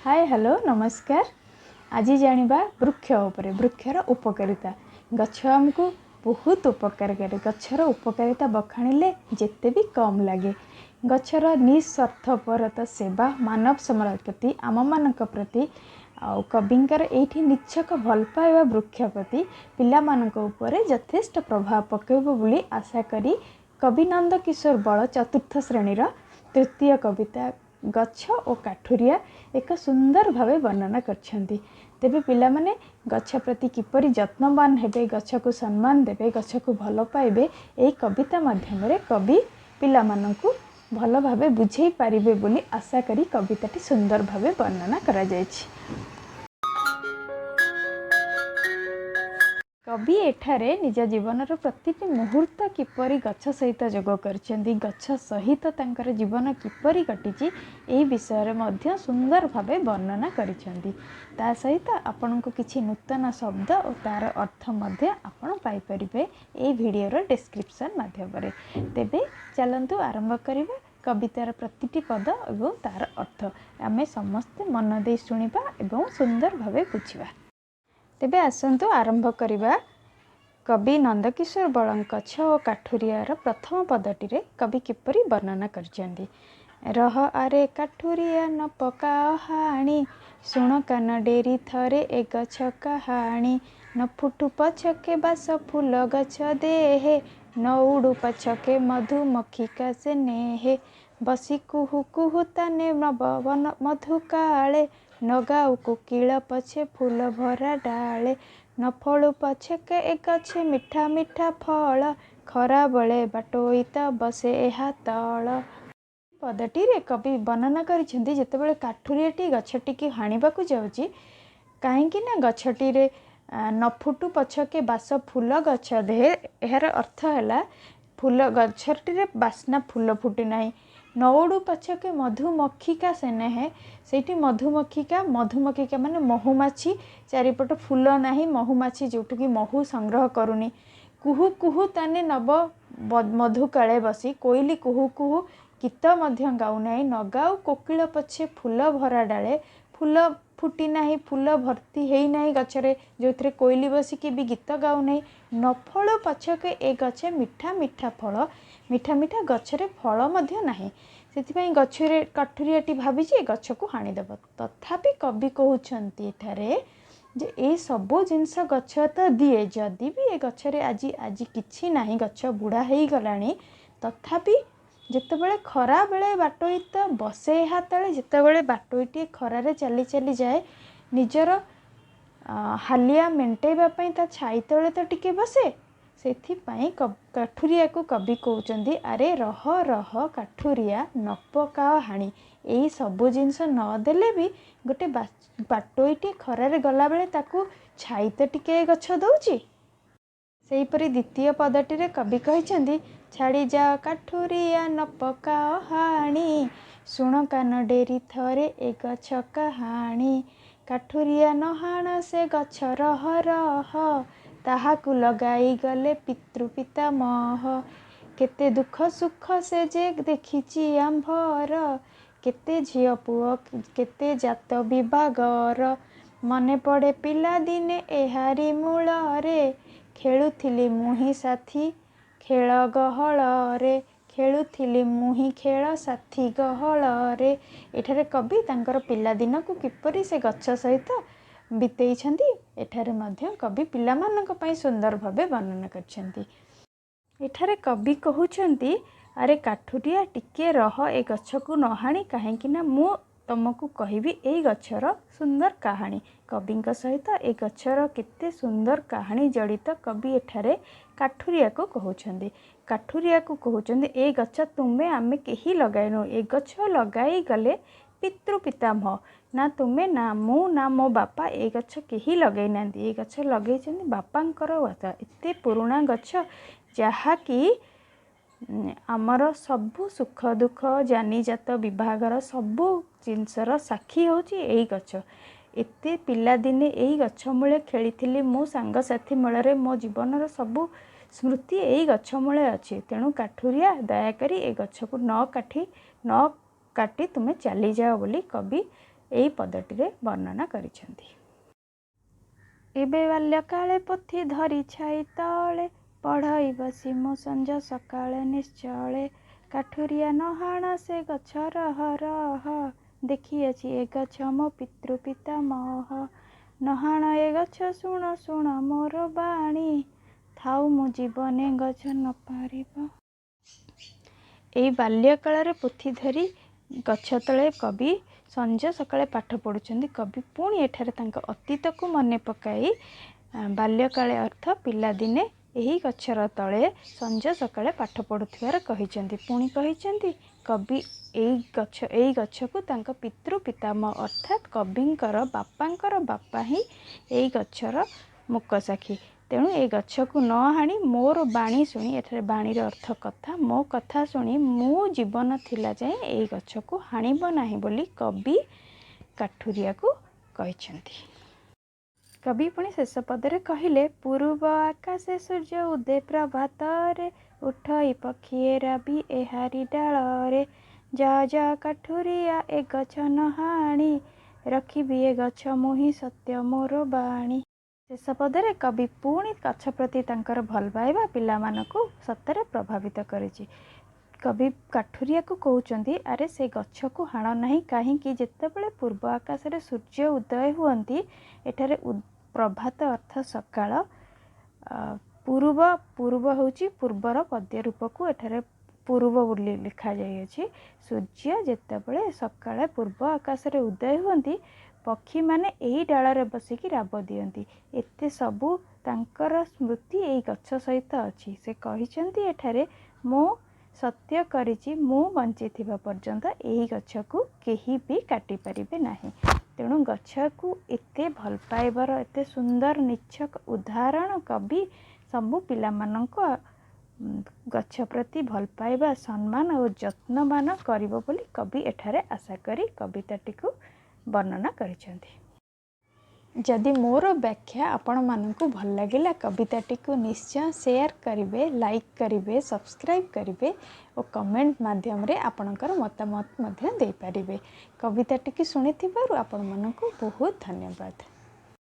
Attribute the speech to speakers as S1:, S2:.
S1: ହାଏ, hello, ନମସ୍କାର। ଆଜି ଜାଣିବା ବୃକ୍ଷ ଉପରେ, ବୃକ୍ଷର ଉପକାରିତା। ଗଛ ଆମକୁ ବହୁତ ଉପକାର କରେ। ଗଛର ଉପକାରିତା ବଖାଣିଲେ ଯେତେ ବି କମ୍ ଲାଗେ। ଗଛର ନିଃସ୍ୱାର୍ଥପରତା ସେବା ମାନବ ସମାଜ ପ୍ରତି, ଆମମାନଙ୍କ ପ୍ରତି, ଆଉ କବିଙ୍କର ଏଇଠି ନିଚ୍ଛକ ଭଲ ପାଇବା ବୃକ୍ଷ ପ୍ରତି ପିଲାମାନଙ୍କ ଉପରେ ଯଥେଷ୍ଟ ପ୍ରଭାବ ପକାଇବ ବୋଲି ଆଶା କରି କବି ନନ୍ଦକିଶୋର ବଳ ଚତୁର୍ଥ ଶ୍ରେଣୀର ତୃତୀୟ କବିତା ଗଛ ଓ କାଠୁରିଆ ଏକ ସୁନ୍ଦର ଭାବେ ବର୍ଣ୍ଣନା କରିଛନ୍ତି। ତେବେ ପିଲାମାନେ ଗଛ ପ୍ରତି କିପରି ଯତ୍ନବାନ ହେବେ, ଗଛକୁ ସମ୍ମାନ ଦେବେ, ଗଛକୁ ଭଲ ପାଇବେ, ଏହି କବିତା ମାଧ୍ୟମରେ କବି ପିଲାମାନଙ୍କୁ ଭଲ ଭାବେ ବୁଝେଇ ପାରିବେ ବୋଲି ଆଶା କରି କବିତାଟି ସୁନ୍ଦର ଭାବେ ବର୍ଣ୍ଣନା କରାଯାଇଛି। କବି ଏଠାରେ ନିଜ ଜୀବନର ପ୍ରତିଟି ମୁହୂର୍ତ୍ତ କିପରି ଗଛ ସହିତ ଯୋଗ କରିଛନ୍ତି, ଗଛ ସହିତ ତାଙ୍କର ଜୀବନ କିପରି କଟିଛି, ଏହି ବିଷୟରେ ମଧ୍ୟ ସୁନ୍ଦର ଭାବେ ବର୍ଣ୍ଣନା କରିଛନ୍ତି। ତା ସହିତ ଆପଣଙ୍କୁ କିଛି ନୂତନ ଶବ୍ଦ ଓ ତା'ର ଅର୍ଥ ମଧ୍ୟ ଆପଣ ପାଇପାରିବେ ଏହି ଭିଡ଼ିଓର ଡେସ୍କ୍ରିପସନ୍ ମାଧ୍ୟମରେ। ତେବେ ଚାଲନ୍ତୁ ଆରମ୍ଭ କରିବା କବିତାର ପ୍ରତିଟି ପଦ ଏବଂ ତା'ର ଅର୍ଥ। ଆମେ ସମସ୍ତେ ମନ ଦେଇ ଶୁଣିବା ଏବଂ ସୁନ୍ଦର ଭାବେ ବୁଝିବା। ତେବେ ଆସନ୍ତୁ ଆରମ୍ଭ କରିବା। କବି ନନ୍ଦକିଶୋର ବଳଙ୍କ ଗଛ ଓ କାଠୁରିଆର ପ୍ରଥମ ପଦଟିରେ କବି କିପରି ବର୍ଣ୍ଣନା କରିଛନ୍ତି। ରହ ଆରେ କାଠୁରିଆ ନ ପକାଅ ହାଣି, ଶୁଣ କାନ ଡେରି ଥରେ ଏ ଗଛ କାହାଣୀ। ନ ଫୁଟୁ ପଛକେ ବାସ ଫୁଲ ଗଛ ଦେହେ, ନ ଉଡ଼ୁ ପଛକେ ମଧୁମକ୍ଷିକା ସେ ନେହେ। ବସି କୁହୁ କୁହୁ ତାନେ ନବ ମଧୁ କାଳେ, ନ ଗାଉ କୋକିଳ ପଛେ ଫୁଲ ଭରା ଡାଳେ। ନ ଫଳୁ ପଛକେ ଏ ଗଛେ ମିଠା ମିଠା ଫଳ, ଖରାବେଳେ ବାଟୋଇ ତ ବସେ ଏହା ତଳ। ପଦଟିରେ କବି ବର୍ଣ୍ଣନା କରିଛନ୍ତି, ଯେତେବେଳେ କାଠୁରିଆଟି ଗଛଟିକି ହାଣିବାକୁ ଯାଉଛି, କାହିଁକି ନା ଗଛଟିରେ ନ ଫୁଟୁ ପଛକେ ବାସ ଫୁଲ ଗଛ ଦେହେ, ଏହାର ଅର୍ଥ ହେଲା ଫୁଲ ଗଛଟିରେ ବାସ୍ନା ଫୁଲ ଫୁଟି ନାହିଁ। ନଉଡ଼ୁ ପଛକେ ମଧୁମକ୍ଷିକା ସେନେହେ, ସେଇଠି ମଧୁମକ୍ଷିକା, ମଧୁମକ୍ଷିକା ମାନେ ମହୁମାଛି, ଚାରିପଟ ଫୁଲ ନାହିଁ, ମହୁମାଛି ଯେଉଁଠିକି ମହୁ ସଂଗ୍ରହ କରୁନି। କୁହୁ କୁହୁ ତାନେ ନବ ମଧୁ କାଳେ ବସି, କୋଇଲି କୁହୁ କୁହୁ ଗୀତ ମଧ୍ୟ ଗାଉନାହିଁ। ନଗାଉ କୋକିଳ ପଛେ ଫୁଲ ଭରା ଡାଳେ, ଫୁଲ ଫୁଟି ନାହିଁ, ଫୁଲ ଭର୍ତ୍ତି ହେଇନାହିଁ ଗଛରେ, ଯେଉଁଥିରେ କୋଇଲି ବସିକି ବି ଗୀତ ଗାଉନାହିଁ। ନ ଫଳୁ ପଛକେ ଏ ଗଛେ ମିଠା ମିଠା ଫଳ, ମିଠା ମିଠା ଗଛରେ ଫଳ ମଧ୍ୟ ନାହିଁ। ସେଥିପାଇଁ ଗଛରେ କାଠୁରିଆଟି ଭାବିଛି ଏ ଗଛକୁ ହାଣିଦେବ। ତଥାପି କବି କହୁଛନ୍ତି ଏଠାରେ ଯେ ଏଇ ସବୁ ଜିନିଷ ଗଛ ତ ଦିଏ, ଯଦି ବି ଏ ଗଛରେ ଆଜି କିଛି ନାହିଁ, ଗଛ ବୁଢ଼ା ହେଇଗଲାଣି, ତଥାପି ଯେତେବେଳେ ଖରାବେଳେ ବାଟୋଇ ତ ବସେ ଏହା ତଳେ, ଯେତେବେଳେ ବାଟୋଇଟିଏ ଖରାରେ ଚାଲି ଚାଲି ଯାଏ, ନିଜର ହାଲିଆ ମେଣ୍ଟେଇବା ପାଇଁ ତା ଛାଇ ତଳେ ତ ଟିକେ ବସେ। ସେଥିପାଇଁ କାଠୁରିଆକୁ କବି କହୁଛନ୍ତି, ଆରେ ରହ ରହ କାଠୁରିଆ ନ ପକାଅ ହାଣି। ଏଇ ସବୁ ଜିନିଷ ନଦେଲେ ବି ଗୋଟେ ବାଟୋଇଟି ଖରାରେ ଗଲାବେଳେ ତାକୁ ଛାଇ ତ ଟିକେ ଗଛ ଦେଉଛି। ସେହିପରି ଦ୍ୱିତୀୟ ପଦଟିରେ କବି କହିଛନ୍ତି, ଛାଡ଼ିଯାଅ କାଠୁରିଆ ନ ପକାଅ ହାଣି, ଶୁଣ କାନ ଡେରି ଥରେ ଏ ଗଛ କାହାଣୀ। କାଠୁରିଆ ନ ହାଣ ସେ ଗଛ ରହ ରହ, ତାହାକୁ ଲଗାଇ ଗଲେ ପିତୃ ପିତାମହ। କେତେ ଦୁଃଖ ସୁଖ ସେ ଯେ ଦେଖିଛି ଆମ୍ଭର, କେତେ ଝିଅ ପୁଅ କେତେ ଜାତ ବିଭାଗର। ମନେ ପଡ଼େ ପିଲାଦିନେ ଏହାରି ମୂଳରେ, ଖେଳୁଥିଲି ମୁହିଁ ସାଥୀ ଖେଳ ଗହଳରେ, ଖେଳୁଥିଲି ମୁହିଁ ଖେଳ ସାଥୀ ଗହଳରେ। ଏଠାରେ କବି ତାଙ୍କର ପିଲାଦିନକୁ କିପରି ସେ ଗଛ ସହିତ ବିତେଇଛନ୍ତି, ଏଠାରେ ମଧ୍ୟ କବି ପିଲାମାନଙ୍କ ପାଇଁ ସୁନ୍ଦର ଭାବେ ବର୍ଣ୍ଣନା କରିଛନ୍ତି। ଏଠାରେ କବି କହୁଛନ୍ତି, ଆରେ କାଠୁରିଆ ଟିକିଏ ରହ ଏ ଗଛକୁ ନ ହାଣି, କାହିଁକି ନା ମୁଁ ତୁମକୁ କହିବି ଏଇ ଗଛର ସୁନ୍ଦର କାହାଣୀ। କବିଙ୍କ ସହିତ ଏ ଗଛର କେତେ ସୁନ୍ଦର କାହାଣୀ ଜଡ଼ିତ କବି ଏଠାରେ କାଠୁରିଆକୁ କହୁଛନ୍ତି। କାଠୁରିଆକୁ କହୁଛନ୍ତି, ଏ ଗଛ ତୁମେ ଆମେ କେହି ଲଗାଇନୁ, ଏ ଗଛ ଲଗାଇ ଗଲେ ପିତୃ ପିତାମହ। ନା ତୁମେ, ନା ମୁଁ, ନା ମୋ ବାପା ଏ ଗଛ କେହି ଲଗାଇ ନାହାନ୍ତି, ଏ ଗଛ ଲଗେଇଛନ୍ତି ବାପାଙ୍କର ଗଛ। ଏତେ ପୁରୁଣା ଗଛ, ଯାହାକି ଆମର ସବୁ ସୁଖ ଦୁଃଖ, ଯାନିଜାତ ବିଭାଗର ସବୁ ଜିନିଷର ସାକ୍ଷୀ ହେଉଛି ଏଇ ଗଛ। ଏତେ ପିଲାଦିନେ ଏଇ ଗଛ ମୂଳେ ଖେଳିଥିଲି ମୁଁ ସାଙ୍ଗସାଥି ମେଳରେ, ମୋ ଜୀବନର ସବୁ ସ୍ମୃତି ଏଇ ଗଛ ମୂଳେ ଅଛି। ତେଣୁ କାଠୁରିଆ ଦୟାକରି ଏ ଗଛକୁ ନ କାଟି ତୁମେ ଚାଲିଯାଅ ବୋଲି କବି ଏହି ପଦଟିରେ ବର୍ଣ୍ଣନା କରିଛନ୍ତି। ଏବେ ବାଲ୍ୟକାଳେ ପୋଥି ଧରି ଛାଇ ତଳେ, ପଢ଼ଇ ବସି ମୁଁ ସଞ୍ଜ ସକାଳେ ନିଶ୍ଚଳେ। କାଠୁରିଆ ନହାଣ ସେ ଗଛ ରହ ରହ, ଦେଖିଅଛି ଏ ଗଛ ମୋ ପିତୃ ପିତାମହ। ନହାଣ ଏ ଗଛ ଶୁଣ ଶୁଣ ମୋର ବାଣୀ, ଥାଉ ମୁଁ ଜୀବନେ ଗଛ ନ ପାରିବ। ଏଇ ବାଲ୍ୟକାଳରେ ପୋଥି ଧରି ଗଛ ତଳେ କବି ସଞ୍ଜ ସକାଳେ ପାଠ ପଢ଼ୁଛନ୍ତି। କବି ପୁଣି ଏଠାରେ ତାଙ୍କ ଅତୀତକୁ ମନେ ପକାଇ, ବାଲ୍ୟକାଳେ ଅର୍ଥ ପିଲାଦିନେ ଏହି ଗଛର ତଳେ ସଞ୍ଜ ସକାଳେ ପାଠ ପଢ଼ୁଥିବାର କହିଛନ୍ତି। ପୁଣି କହିଛନ୍ତି କବି ଏଇ ଗଛକୁ ତାଙ୍କ ପିତୃ ପିତାମହ, ଅର୍ଥାତ୍ କବିଙ୍କର ବାପାଙ୍କର ବାପା ହିଁ ଏଇ ଗଛର ମୂକସାକ୍ଷୀ। ତେଣୁ ଏ ଗଛକୁ ନ ହାଣି ମୋର ବାଣୀ ଶୁଣି, ଏଠାରେ ବାଣୀର ଅର୍ଥ କଥା, ମୋ କଥା ଶୁଣି ମୁଁ ଜୀବନ ଥିଲା ଯାଏଁ ଏଇ ଗଛକୁ ହାଣିବ ନାହିଁ ବୋଲି କବି କାଠୁରିଆକୁ କହିଛନ୍ତି। କବି ପୁଣି ଶେଷ ପଦରେ କହିଲେ, ପୂରୁବ ଆକାଶେ ସୂର୍ଯ୍ୟ ଉଦେ ପ୍ରଭାତରେ, ଉଠଇ ପକ୍ଷୀଏ ରାବି ଏହାରି ଡାଳରେ। ଯା ଯା କାଠୁରିଆ ଏ ଗଛ ନ ହାଣି, ରଖିବି ଏ ଗଛ ମୁହିଁ ସତ୍ୟ ମୋର ବାଣୀ। ଶେଷ ପଦରେ କବି ପୁଣି ଗଛ ପ୍ରତି ତାଙ୍କର ଭଲ ପାଇବା ପିଲାମାନଙ୍କୁ ସତରେ ପ୍ରଭାବିତ କରିଛି। କବି କାଠୁରିଆକୁ କହୁଛନ୍ତି, ଆରେ ସେ ଗଛକୁ ହାଣ ନାହିଁ। କାହିଁକି? ଯେତେବେଳେ ପୂର୍ବ ଆକାଶରେ ସୂର୍ଯ୍ୟ ଉଦୟ ହୁଅନ୍ତି, ଏଠାରେ ପ୍ରଭାତ ଅର୍ଥ ସକାଳ, ପୂରୁବ, ପୂରୁବ ହେଉଛି ପୂର୍ବର ପଦ୍ୟ ରୂପକୁ ଏଠାରେ ପୂରୁବ ବୋଲି ଲେଖାଯାଇଅଛି। ସୂର୍ଯ୍ୟ ଯେତେବେଳେ ସକାଳେ ପୂର୍ବ ଆକାଶରେ ଉଦୟ ହୁଅନ୍ତି, ପକ୍ଷୀମାନେ ଏହି ଡାଳରେ ବସିକି ରାବ ଦିଅନ୍ତି। ଏତେ ସବୁ ତାଙ୍କର ସ୍ମୃତି ଏଇ ଗଛ ସହିତ ଅଛି। ସେ କହିଛନ୍ତି ଏଠାରେ, ମୁଁ ସତ୍ୟ କରିଛି, ମୁଁ ବଞ୍ଚିଥିବା ପର୍ଯ୍ୟନ୍ତ ଏହି ଗଛକୁ କେହି ବି କାଟି ପାରିବେ ନାହିଁ। ତେଣୁ ଗଛକୁ ଏତେ ଭଲ ପାଇବାର ଏତେ ସୁନ୍ଦର ନିଚ୍ଛକ ଉଦାହରଣ କବି ସବୁ ପିଲାମାନଙ୍କ ଗଛ ପ୍ରତି ଭଲ ପାଇବା, ସମ୍ମାନ ଓ ଯତ୍ନବାନ କରିବ ବୋଲି କବି ଏଠାରେ ଆଶା କରି କବିତାଟିକୁ ବର୍ଣ୍ଣନା କରିଛନ୍ତି। ଯଦି ମୋର ବ୍ୟାଖ୍ୟା ଆପଣମାନଙ୍କୁ ଭଲ ଲାଗିଲା, କବିତାଟିକୁ ନିଶ୍ଚୟ ସେୟାର କରିବେ, ଲାଇକ୍ କରିବେ, ସବସ୍କ୍ରାଇବ୍ କରିବେ ଓ କମେଣ୍ଟ ମାଧ୍ୟମରେ ଆପଣଙ୍କର ମତାମତ ମଧ୍ୟ ଦେଇପାରିବେ। କବିତାଟିକୁ ଶୁଣିଥିବାରୁ ଆପଣମାନଙ୍କୁ ବହୁତ ଧନ୍ୟବାଦ।